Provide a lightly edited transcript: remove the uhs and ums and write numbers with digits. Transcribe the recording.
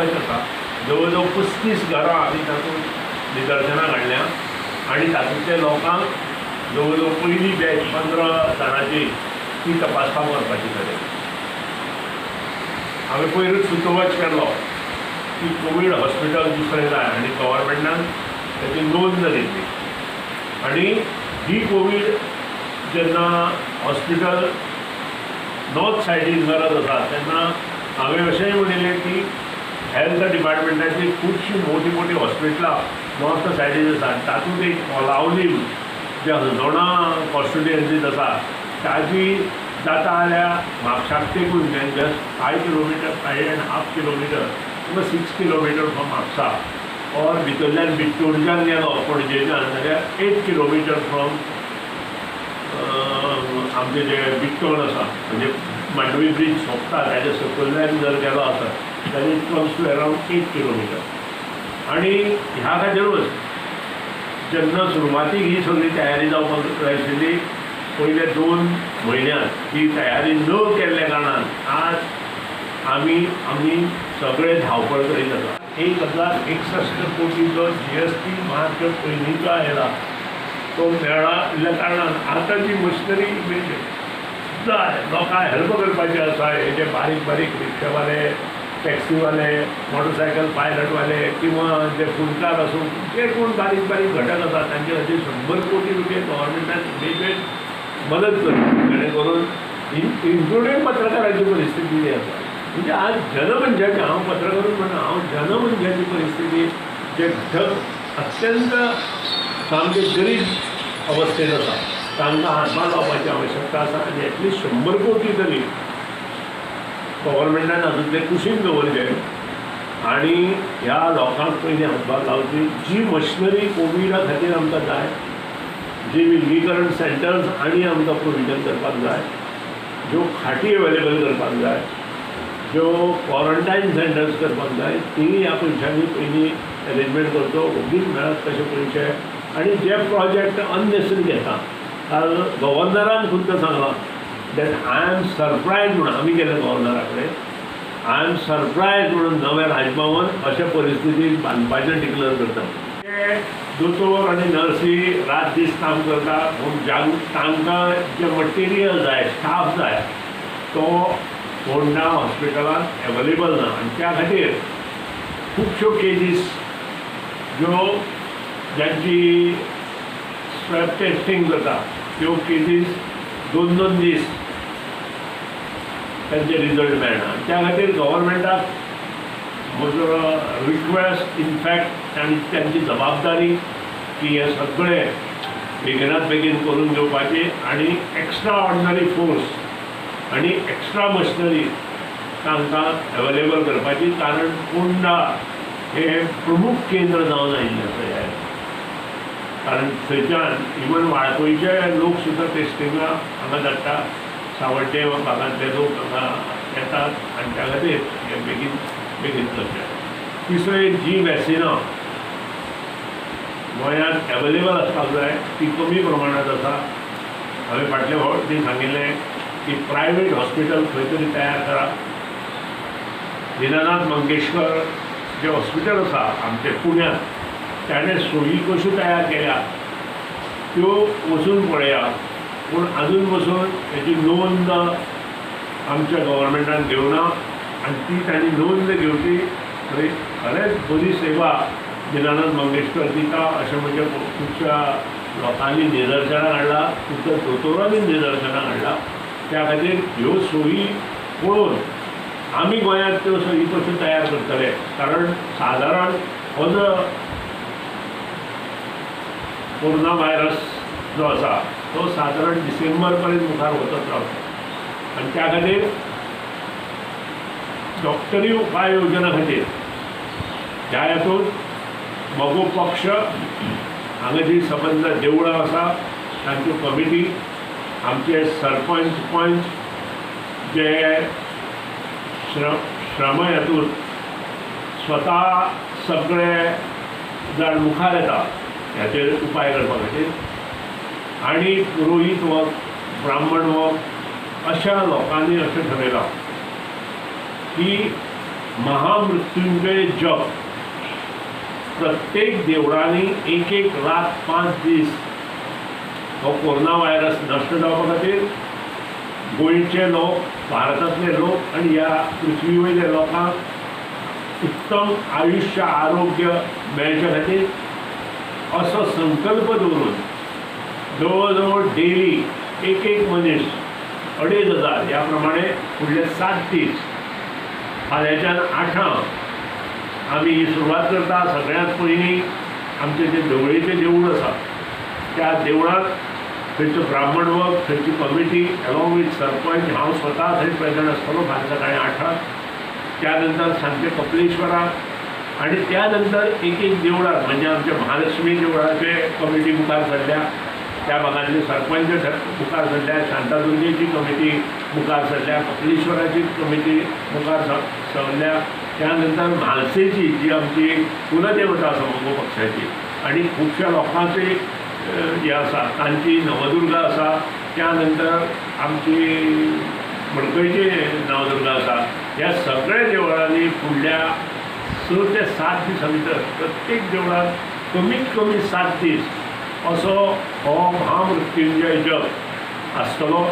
कशें आसा, जवळ जवळ 35 घरां आमी तातूंत निदर्शनां काडल्या आनी तातूंतल्या लोकांक जवळ जवळ पयली बॅच 15 जाणांची ती तपासपाक व्हरपाची जाली. हांवें पयरूच सुतोवाच केलो की कोवीड हॉस्पिटल दुसरें जाय आनी गव्हर्मेंटान ताची नोंद घेतली आनी ही कोवीड जेन्ना हॉस्पिटल नॉर्थ सायडीन गरज आसा तेन्ना हांवें अशेंय म्हणिल्लें की हेल्थ डिपार्टमेंटाची खुबशीं मोटीं मोटीं हॉस्पिटलां नॉर्थ सायडीन आसा, तातूंत एक कोलावलीम जें हणजोणा कॉन्स्टिट्युएन्सीत आसा ताजी जाता जाल्यार म्हापशाक तेकून just 5 kilometre, 5.5 kilometre किंवा 6 किलोमिटर फ्रॉम म्हापसा ऑर भितरल्यान बिट्टोडच्यान गेलो पणजेच्यान जाल्यार 8 किलोमिटर फ्रॉम आमचें जें बिट्टोण आसा, म्हणजे मांडवी ब्रीज सोंपता ताच्या सकयल्यान जर गेलो आसत जाल्यार it comes to around 8 kilometre. आनी ह्या खातीरूच जेन्ना सुरवातीक ही सगळी तयारी जावपाक जाय आशिल्ली पयल्या 2 म्हयन्यांत ही तयारी न केल्ल्या कारणान आज आमी आमी सगळे धांवपळ करीत आसा. 1061 कोटीचो GST मार्च पयलींचो आयला तो मेळिल्ल्या कारणान आतां जी मशिनरी जाय लोकांक हेल्प करपाची आसा, हे जे बारीक बारीक रिक्षावाले, टॅक्सीवाले, मोटरसायकल पायलटवाले किंवा जे फुडकार आसूं जे कोण बारीक बारीक घटक आसा तांचे खातीर 100 कोटी रुपये गव्हर्मेंटान इमिजिएट मदत करची, जेणे करून इन्क्लुडींग पत्रकारांची परिस्थिती जी आसा, म्हणजे आज जनमनशाची, हांव पत्रकारूच म्हणना, हांव जनमनशाची परिस्थिती जे घटक अत्यंत सामके गरीब अवस्थेत आसा तांकां हातभार लावपाची आवश्यकता आसा आनी एटलिस्ट 100 कोटी तरी गव्हर्मेंटान हातूंतले कुशीन दवरचे आनी ह्या लोकांक पयलीं हातभार लावची. जी मशिनरी कोविडा खातीर आमकां जाय, जी विलगीकरण सेंटर्स आनी आमकां प्रोविजन करपाक जाय, ज्यो खाटी अवेलेबल करपाक जाय, ज्यो क्वॉरंटायन सेंटर्स करपाक जाय, ती ह्या पयशांनी पयलीं एरेंजमेंट करचो. ओगीच मेळत तशे पयशे आनी जे प्रोजेक्ट अननेसरी घेता, काल गव्हर्नरान खुद्द सांगलां that I am surprise म्हणून, आमी गेले गव्हर्नरा कडेन, I am surprise म्हणून नवें राजभवन अशे परिस्थितीक बांदपाचें डिक्लेअर करता. ते दोतोर आनी नर्सी रात दीस काम करता, पूण तांकां जें मटेरियल जाय, स्टाफ जाय, तो फोंडा हॉस्पिटलांत एवेलेबल ना आनी त्या खातीर खुबश्यो केजीस ज्यो जांची स्वॅब टेस्टींग करता त्यो केजीस 2-2 दीस तांचे रिजल्ट मेळना. त्या खातीर गव्हर्मेंटाक म्हजो रिक्वेस्ट, इनफॅक्ट आनी तांची जबाबदारी की हें सगळें बेगिनात बेगीन करून घेवपाची आनी एक्स्ट्रा ऑर्डिनरी फोर्स आनी एक्स्ट्रा मशिनरी तांकां अवेलेबल करपाची, कारण फोंडा हे प्रमुख केंद्र जावन आयिल्लें आसा ह्या, कारण थंयच्यान इवन वाळपयचे लोक सुद्दां टेस्टिंगाक हांगा धाडटा, सावड्डे भागांतले लोक हांगा येतात आनी त्या खातीर हें बेगीन बेगीन करचें. तिसरें, जी वॅक्सिनां गोंयांत एवेलेबल आसपाक जाय ती कमी प्रमाणांत आसा. हांवें फाटले फावटी सांगिल्लें की प्रायवेट हॉस्पिटल खंय तरी तयार करा. दीनानाथ मंगेशकर जें हॉस्पिटल आसा आमचें पुण्यांत, ताणें सोयी कश्यो तयार केल्या त्यो वचून पळया, पूण आजून पसून हेची नोंद आमच्या गव्हर्मेंटान घेवना आनी ती तांणी नोंद घेवची थंय खरेंच बरी सेवा दीनानाथ मंगेशकर दिता अशें म्हणजे खुबश्या लोकांनी निदर्शनां हाडलां, खुबश्या दोतोरांनी निदर्शनां हाडलां. त्या खातीर ह्यो सोयी पळोवन आमी गोंयांत त्यो सोयी कश्यो तयार करतले, कारण सादारण हो जो कोरोना व्हायरस जो आसा तो सादारण डिसेंबर पर्यंत मुखार वचत रावता आनी त्या खातीर डॉक्टरी उपाय योजना खातीर ह्या हातूंत मगो पक्ष हांगा जी सबंद देवळां आसा तांच्यो कमिटी, आमचे सरपंच पंच जे श्रम हातूंत स्वता सगळे जाण मुखार येता ह्याचेर उपाय करपा खातीर, आनी पुरोहीत वक, ब्राह्मण वक अशा लोकांनी अशें ठरयलां की महामृत्युंजय जप प्रत्येक देवळांनी एक एक रात 5 दीस हो कोरोना व्हायरस नश्ट जावपा खातीर गोंयचे लोक, भारतांतले लोक आनी ह्या पृथ्वी वयले लोकांक उत्तम आयुश्य आरोग्य मेळचे खातीर असो संकल्प दवरून जवळ जवळ डेली एक एक मनीस 2500 ह्या प्रमाणे फुडले 7 दीस फाल्यांच्यान 8 आमी ही सुरवात करता। सगळ्यांत पयलीं आमचें जें ढवळीचें देवूळ आसा त्या देवळांत थंयचो ब्राह्मण वर्ग, थंयची कमिटी एलॉंग वीथ सरपंच, हांव स्वता थंय प्रेजंट आसतलो फाल्यां सकाळीं 8. त्या नंतर सांजचे कपलेश्वराक आनी त्या नंतर एक एक देवळाक म्हणजे आमच्या महालक्ष्मी देवळाचे कमिटी मुखार सरल्या, त्या भागांतले सरपंच मुखार सरल्या, शांतादुर्गेची कमिटी मुखार सरल्या, कपलेश्वराची कमिटी मुखार सरल्या, त्यानंतर म्हालसेची जी आमची कुलदेवता आसा मगो पक्षाची आनी खुबश्या लोकांची हे आसा तांची नवदुर्गा आसा, त्या नंतर आमची मडकयची नवदुर्गा आसा। ह्या सगळ्या देवळांनी फुडल्या 6 ते 7 दिसां भितर प्रत्येक देवळांत कमीत कमी 7 दीस असो हो महामृत्युंजय जप आसतलो।